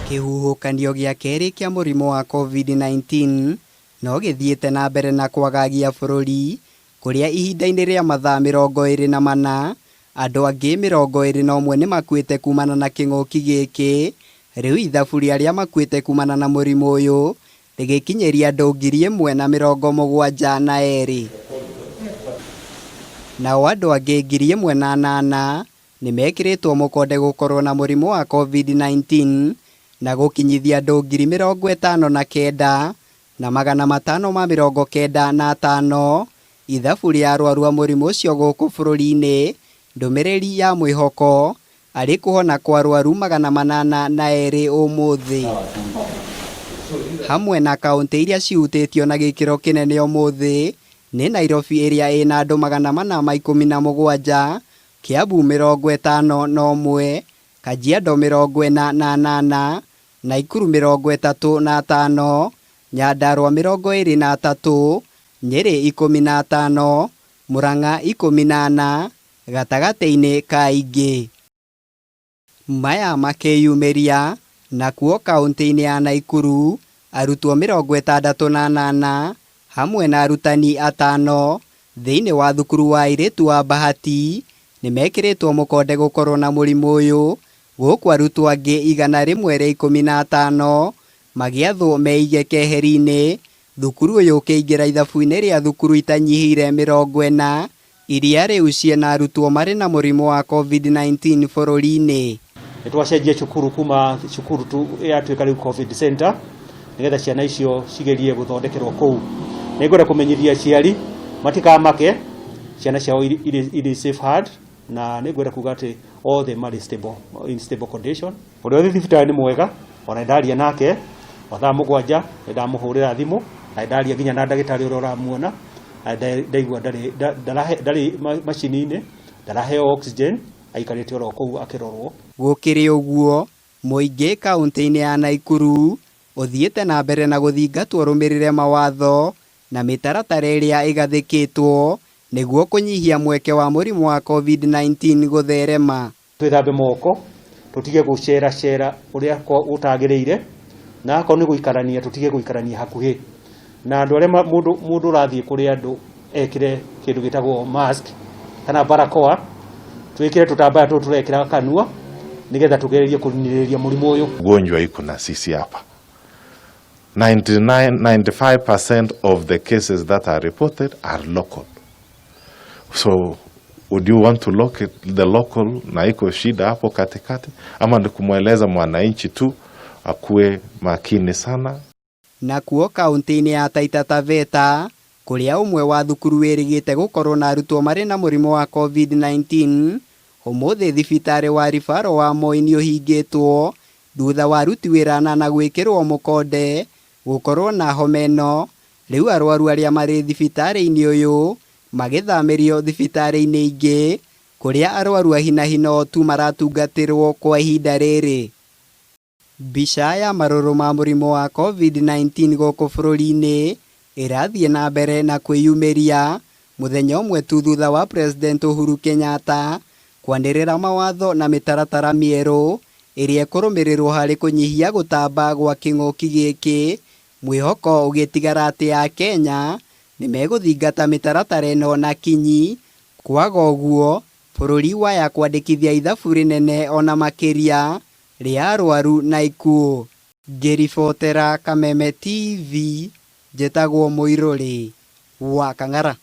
Kĩhuhũkanio gĩa kerĩ kĩa mũrimũ wa COVID-19 no gĩthiĩte na mbere na kwagagia bũrũri, kũrĩa ihinda-inĩ rĩa mathaa 24 andũ angĩ 21 nĩ makuĩte kumana na kĩng'ũki gĩkĩ. Rĩu ithabu rĩa arĩa makuĩte kumana na mũrimũ ũyũ rĩgĩkinyĩria andũ 1,072. Nao andũ angĩ 1,008 nĩ mekĩrĩtwo mũkonde gũkorwo na mũrimũ wa COVID-19 na gũkinyithia andũ 59,595 ithabu rĩa arwaru a mũrimũ ũcio gũkũ bũrũri-inĩ. Ndũmĩrĩri ya mwĩhoko arĩ kũhona kwa arwaru 802 ũmũthĩ. Hamwe na kaũntĩ iria cihutĩtio na gĩkĩro kĩnene ũmũthĩ nĩ Nairobi ĩrĩa ĩna andũ 417, Kiambu 51, Kajiado 48, Naikuru 35, Nyandarua 23, Nyeri 15, Murang'a 14, gatagatĩ-inĩ ka ingĩ. Maya makĩyumĩria nakuo kaũntĩ-inĩ ya Naikuru arutwo 68 hamwe na arutani atano thĩinĩ wa thukuru wa airĩtu wa Bahati nĩ mekĩrĩtwo mũkonde gũkorwo na mũrimũ ũyũ, gũkũ arutwo angĩ 115 magĩathwo meige keheri-inĩ, thukuru ũyũ ũkĩingĩra ithabu-inĩ rĩa thukuru itanyihĩire 40 iria rĩu ciĩna arutwo marĩ na mũrimũ wa COVID-19 bũrũri-inĩ. Nĩ twacenjia cukuru kuma cukuru tu yatuĩka rĩu COVID center, nĩgetha ciana icio cigerie gũthondekerwo kũu. Nĩ ngwenda kũmenyithia aciari matikamake, ciana ciao irĩ safe hand, na nĩ ngwenda kuga atĩ othe marĩ stable, in stable condition. Ũrĩa ũrĩ thibitarĩ nĩ mwega, ona ndaria nake o thaa 7 nĩ ndamũhũrĩra thimũ, na ndaria nginya na ndagĩtarĩ ũrĩa ũramuona, na ndaigua ndarĩ macini-inĩ, ndaraheo oxygen, aikarĩte oro kũu akĩrorwo. Gũkĩrĩ ũguo, mũingĩ kaũntĩ-inĩ ya Naikuru ũthiĩte na mbere na gũthingatwo ũrũmĩrĩre mawatho na mĩtaratara ĩrĩa ĩgathĩkĩtwo nĩguo kũnyihia mweke wa mũrimũ wa COVID-19 gũtherema. Twĩthambe moko, tũtige gũceracera ũrĩa gũtagĩrĩire, na akorwo nĩ gũikarania tũtige gũikarania hakuhĩ na andũ arĩa mũndũ ũrathiĩ kũrĩ andũ ekĩre kĩndũ gĩtagwo mask kana barakoa, twĩkĩre tũtambaya tũtũ tũrekĩra kanua nĩgetha tũgererie kũrigĩrĩria mũrimũ ũyũ. Ugonjwa iko na sisi hapa. 99, 95% of the cases that are reported are local. So would you want to lock it, the local na iko shida hapo katikati, ama ni kumweleza mwananchi tu akuwe makini sana? Nakuo kaũntĩ-inĩ ya Taita Taveta kũrĩa ũmwe wa thukuru wĩrĩgĩte gũkorwo na arutwo marĩ na mũrimũ wa COVID-19, ũmũthĩ thibitarĩ wa ribaro wa Moi nĩ ũhingĩtwo thutha wa aruti wĩra anana gwĩkĩrwo mũkonde gũkorwo na homa ĩno. Rĩu arwaru arĩa marĩ thibitarĩ-inĩ ũyũ magĩthamĩrio thibitarĩ-inĩ ingĩ kũrĩa arwaru a hinahi no tu maratungatĩrwo kwa ihinda rĩrĩ. Mbica ya marũrũ ma mũrimũ wa COVID-19 gũkũ bũrũri-inĩ ĩrathiĩ na mbere na kwĩyumĩria mũthenya ũmwe tu thutha wa President Uhuru Kenyatta kwanĩrĩra mawatho na mĩtaratara mĩerũ ĩrĩa ĩkũrũmĩrĩrwo harĩ kũnyihia gũtamba gwa kĩng'ũki gĩkĩ, mwĩhoko ũgĩtigara atĩ Akenya nĩ megũthingata mĩtaratara ĩno na kinyi, kwaga ũguo bũrũri waya kwandĩkithia ithabu rĩnene ona makĩria rĩa arwaru na ikuũ. Ngĩribotera Kameme TV, njĩtagwo Mũirũrĩ wa Kang'ara.